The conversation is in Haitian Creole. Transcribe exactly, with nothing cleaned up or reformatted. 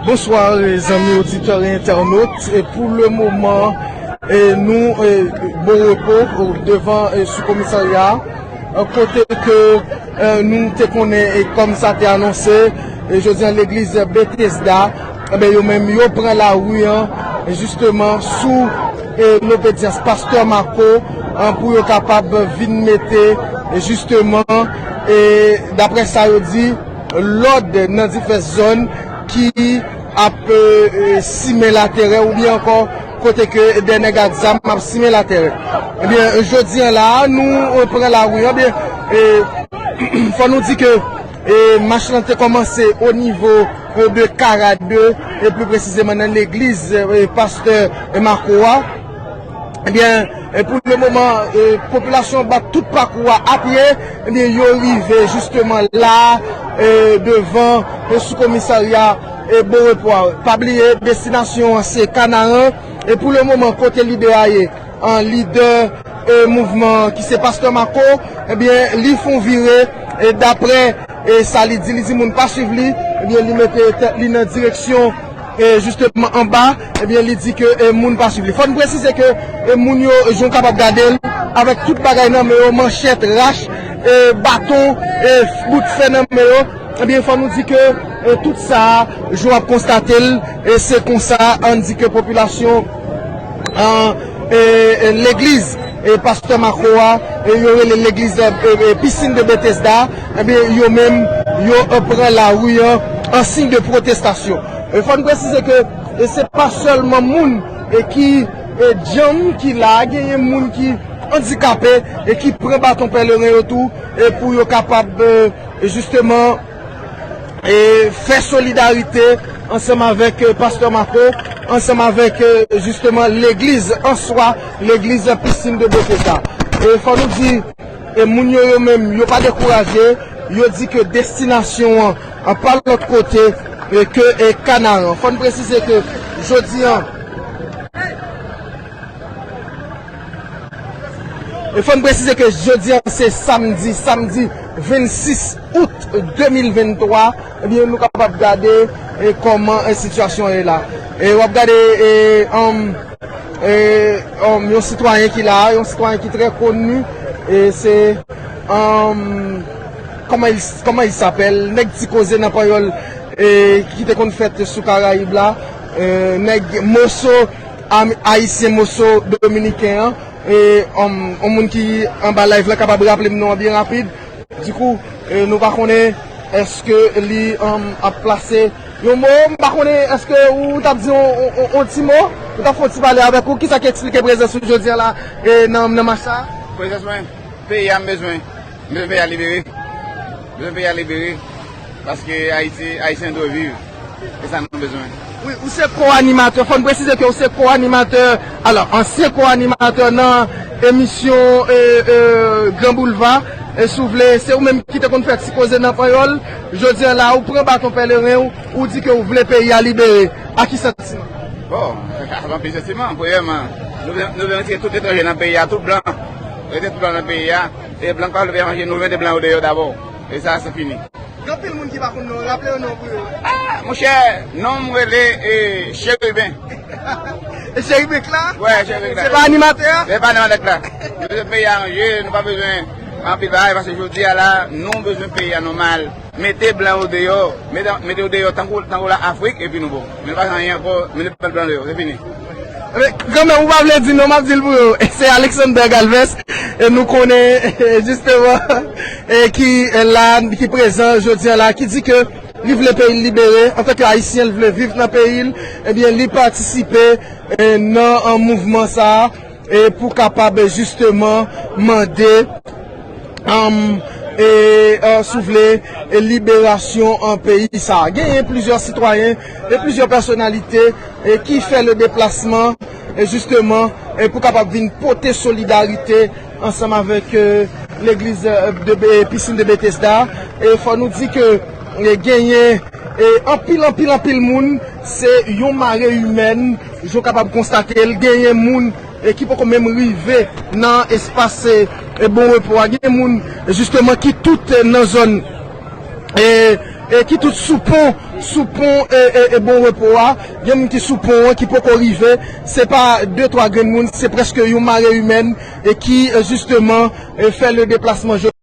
Bonswa, eh, zanmi oditè e entènot. E pou le moman, eh, nou, eh, Bon Repo, eh, devan, eh, sou komisarya, eh, kote ke, eh, nou te konnen, eh, kòm sa te anonse, eh, jodi an legliz Betesda, enben, yo menm, yo pran lari an, eh, jisteman, sou, eh, lobedyans pastè Marco, an, pou yo kapab vin mete, eh, jisteman, eh, daprè sa yo di, lòd nan difès zòn ki ap, eh, eh, simen laterè oubyen ankò kote ke dè nèg ak zam ap simen laterè. Ebyen, jodi an la, nou, eh, pran lari an, ebyen, eh, fò nou di ke, eh, mach lan te kòmanse o nivo, eh, de Kara de, e pli presizeman nan legliz, eh, pastè, eh, Marco a. Ebyen, e pou le moman, e, popilasyon bat tout pakou a apye, ebyen, yo rive jisteman la, e, devan, e, sou komisarya, e, Bon Repo a. Pa bliye, destinasyon an se Kanaran, e pou le moman, kote lidè a ye, an lidè, e, mouvman ki se pastè Marco, ebyen, li fon vire, e, daprè, e, sa li di, li di moun pa swiv li, ebyen, li mete tèt li nan direksyon e, jisteman anba, ebyen, li di ke, e, moun pa swiv li. Fò n presize ke, e, moun yo, jan w kapab gade l, avèk tout bagay nan men yo, manchèt, rach, e, baton, e, bout fè nan men yo, ebyen, fò nou di ke, e, tout sa, jan w ap konstate l, e, se konsa, ann di ke popilasyon, an, e, e, legliz, e, pastè Marco a, e, yo rele legliz, e, e, e, pisin de Betesda, ebyen, yo menm, yo, e, pran lari an, an siy de pwotestasyon. E fò n presize ke, e, se pa sèlman moun, e, ki, e, djanm ki la, genyen moun ki andikape, e, ki pran baton pèleren yo tou, e, pou yo kapab, e, jisteman, e, fè solidarite ansanm avèk, e, pastè Marco, ansanm avèk, e, jisteman legliz an swa, legliz pisin de Betesda. E fò nou di, e moun yo, yo menm, yo pa dekouraje, yo di ke destinasyon an, an pa lòt kote, e, ke, e, Kanaran. Fò n presize ke jodi an, e fò n presize ke jodi an se samdi, samdi vennsis out de mil venntwa, ebyen, nou kapab gade, e, kòman, e, sitiyasyon ye la. E w ap gade, e, anm, e, anm, yon sitwayen ki la, yon sitwayen ki trè koni, e se, anm, kòman il, kòman il s'appelle, nèg ti koze nan panyòl, e, ki te konn fèt sou Karayib la, e, nèg moso am-, ayisyen, moso dominiken an, e, anm, yon moun ki anba live la kapab raple m non an byen rapid. Dikou, e, nou pa konnen èske li, anm, ap plase yon mo, m pa konnen èske ou t ap di yon, yon, yon, yon ti mo, ou t ap fè yon ti pale avèk ou, kisa ki eksplike prezans ou jodi a la, e, nan, nan mach sa? Prezans mwen, peyi a m bezwen, m bezwen peyi a libere, m bezwen peyi a libere, paske Ayiti, Ayisyen dwe viv. E sa nou bezwen. Wi, ou se ko-animatè. Fò n presize ke ou se ko-animatè, alò, ansyen ko-animatè nan emisyon, e, e, Gran Boulva. E si w vle, se ou menm ki te konn fè ti koze nan panyòl. Jodi a la, ou pran baton pèleren, ou, ou di ke ou vle peyi a libere. A ki santiman? Bon, anpil santiman. Premyèman, nou vle, nou vle retire tout etranje nan peyi a, tout blan. Retire tout blan nan peyi a. E blan k pa vle peyi a manje, nou vle mete blan yo deyò dabò. E sa, se fini. Gen anpil moun ki pa konn non, raple yo non pou yo. Ah, monchè, non m rele, e, Cheriben. E Cheriben k la? Wè, Cheriben k la. Se pa animatè a? Se pa animatè k la. Nou bezwen peyi a ranje, nou pa bezwen anpil bagay, paske jodi a la, nou bezwen peyi a nòmal. Mete blan yo deyò, mete, mete yo deyò tankou, tankou la Afrik, epi nou bon. Men nou pa gen anyen ankò, mete blan deyò, se fini. Ebyen, kanmenm, ou pa vle di non, m ap di l pou yo. Se Alexander Galvez, e nou konnen, e, jisteman, e, ki, e, la, ki prezan jodi a la, ki di ke li vle peyi l libere, antanke Ayisyen, l vle viv nan peyi l, ebyen, li patisipe, e, nan, an, mouvman sa a, e, pou kapab, e, jisteman, mande, anm, e, e, si w vle, e, liberasyon an peyi sa a. Genyen plizyè sitwayen e plizyè pèsonalite, e, ki fè le deplasman, e, jisteman, e, pou kapab vin pote solidarite ansanm avèk, e, legliz, e, de Be-, pisin de Betesda. E fò nou di ke, e, genyen, e, anpil, anpil, anpil moun, se yon mare imèn, jan w kapab konstate l, genyen moun e ki poko menm rive nan espas, e, e, Bon Repo a. Gen moun, e, jisteman, ki tout, e, nan zòn, e, e ki tout sou pon, Sou pon e, e, e Bon Repo a, gen moun ki sou pon an ki poko rive. Se pa de twa grenn moun, se prèske yon mare imèn e ki e, jisteman e, fè le deplasman jodi.